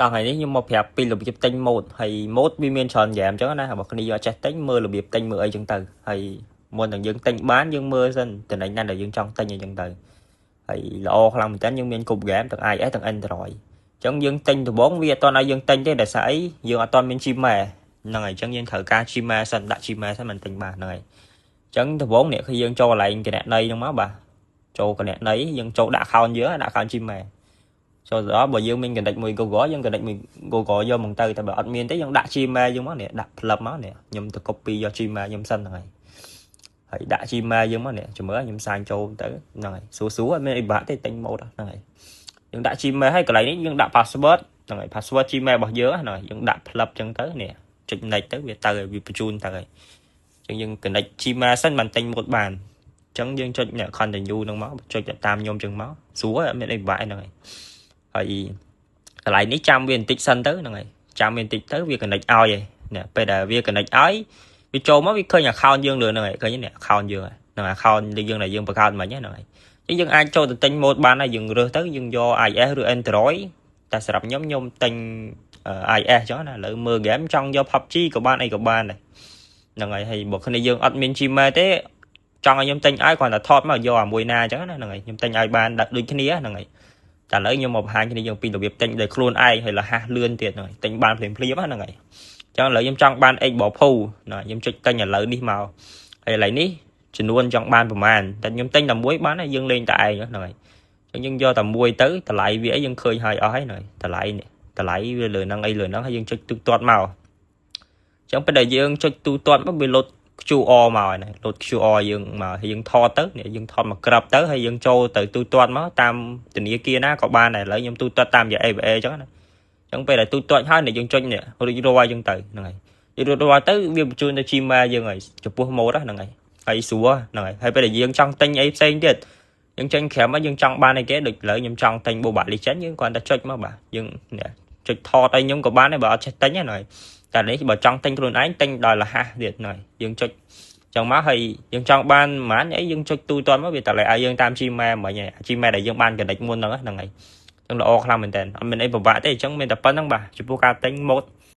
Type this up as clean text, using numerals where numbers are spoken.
តោះថ្ងៃនេះខ្ញុំមកប្រាប់ពីរបៀបទិញ mod ហើយ mod វាមានច្រើនហ្គេមអញ្ចឹងណាបើគ្នាយកចេះទិញមើលរបៀបទិញមើលអីចឹងទៅហើយមុននឹងយើងទិញបានយើងមើលសិនតំណែងណាដែលយើងចង់ទិញអីចឹងទៅហើយល្អខ្លាំងមែនតើយើងមានគ្រប់ហ្គេមទាំង iOS ទាំង Android អញ្ចឹងយើងទិញដំបូងវាអត់ទាន់ឲ្យយើងទិញទេដោយសារអីយើងអត់ទាន់មាន Gmail ហ្នឹងហើយអញ្ចឹងយើងត្រូវការ Gmail សិនដាក់ Gmail សិនមិនទិញបានហ្នឹងហើយអញ្ចឹងដំបូងនេះគឺយើងចូលកន្លែងគណនីហ្នឹងមកបាទចូលគណនីយើងចូលដាក់ account យើងដាក់ account Gmail ចូលទៅដល់បើយើងមាន connect មួយ Google យើង connect មួយ Google យកមកទៅតែបើអត់មានទេយើងដាក់ Gmail យើងមកនេះដាក់ផ្លឹបមកនេះខ្ញុំទៅ copy យក Gmail ខ្ញុំសិនហ្នឹងហើយហើយដាក់ Gmail យើងមកនេះជំរឿខ្ញុំសាញចូលទៅហ្នឹងហើយស្រួលស្រួលអត់មានអីបាក់ទេទិញ mod ហ្នឹងហើយយើងដាក់ Gmail ហើយកន្លែងនេះយើងដាក់ password ហ្នឹងហើយ password Gmail របស់យើងហ្នឹងហើយយើងដាក់ផ្លឹបចឹងទៅនេះចុច next ទៅវាទៅហើយវាបញ្ជូនទៅហើយអញ្ចឹងយើង connect Gmail សិនបានទិញ mod បានអញ្ចឹងយើងចុចអ្នក continue ហ្នឹងមកចុចតាមខ្ញុំចឹងមកស្រួលអត់មានអីបាក់ហ្នឹងហើយហើយកន្លែងនេះចាំវាបន្តិចសិនទៅហ្នឹងហើយចាំវាបន្តិចទៅវា connect ឲ្យឯនេះពេលដែលវា connect ឲ្យវាចូលមកវាឃើញ account យើងលើហ្នឹងហើយឃើញនេះ account យើងហ្នឹង account យើងដែលយើងបង្កើតមិញហ្នឹងហើយអញ្ចឹងយើងអាចចូលទៅទិញ mod បានហើយយើងរើសទៅយើងយក iOS ឬ Android តែសម្រាប់ខ្ញុំខ្ញុំទិញ iOS អញ្ចឹងណាឥឡូវមើល game ចង់យក PUBG ក៏បានអីក៏បានដែរហ្នឹងហើយហើយបើគ្នាយើងអត់មាន Gmail ទេចង់ឲ្យខ្ញុំទិញឲ្យគ្រាន់តែថតមកយកអាមួយណាអញ្ចឹងណាហ្នឹងហើយខ្ញុំទិញឲ្យបានដូចគ្នាហ្នឹងហើយតែឥឡូវខ្ញុំមកបង្ហាញគ្នាយើងពីរបៀបទិញដោយខ្លួនឯងហើយលះលឿនទៀតហ្នឹងហើយទិញបានភ្លាមភ្លាមហ្នឹងហើយអញ្ចឹងឥឡូវខ្ញុំចង់បាន Xbox Pro ណាខ្ញុំចុចទិញឥឡូវនេះមកហើយឥឡូវនេះចំនួនចង់បានប្រហែលតែខ្ញុំទិញតែមួយបានហើយយើងលេងតែឯងហ្នឹងហើយអញ្ចឹងយើងយកតែមួយទៅតម្លៃវាអីយើងឃើញហើយអស់ហើយហ្នឹងហើយតម្លៃនេះតម្លៃវាលើហ្នឹងអីលើហ្នឹងហើយយើងចុចទូទាត់មកអញ្ចឹងពេលដែលយើងចុចទូទាត់មកវាលោត QR មកហើយណាលោត QR យើងមកហើយយើងថតទៅនេះយើងថតមកក្របទៅហើយយើងចូលទៅទូទាត់មកតាមធនាគារណាក៏បានដែរឥឡូវខ្ញុំទូទាត់តាមរយៈ ABA អញ្ចឹងណាអញ្ចឹងពេលដែលទូទាត់ហើយនេះយើងចុចនេះរួចរាល់អញ្ចឹងទៅហ្នឹងហើយរួចរាល់ទៅវាបញ្ជូនទៅ Gmail យើងហើយចំពោះ mod ហ្នឹងហើយហើយស្រួលហ្នឹងហើយហើយពេលដែលយើងចង់ទិញអីផ្សេងទៀតយើងចេញក្រៅមកយើងចង់បានអីគេដូចឥឡូវខ្ញុំចង់ទិញ Mobile Legends យើងគ្រាន់តែចុចមកបាទយើងនេះចុចថតអីខ្ញុំក៏បានដែរបើអត់ចេះទិញហ្នឹងហើយតែនេះបើចង់ទិញខ្លួនឯងទិញដោយលះទៀតហ្នឹងហើយយើងចុចចឹងមកហើយយើងចង់បានប្រហែលអីយើងចុចទូទាត់មកវាតម្លៃឲ្យយើងតាម Gmail មិញហើយ Gmail ដែលយើងបាន connect មុនហ្នឹងហ្នឹងហើយចឹងល្អខ្លាំងមែនតើអត់មានអីពិបាកទេអញ្ចឹងមានតែប៉ុណ្្នឹងបាទចំពោះការទិញ mod។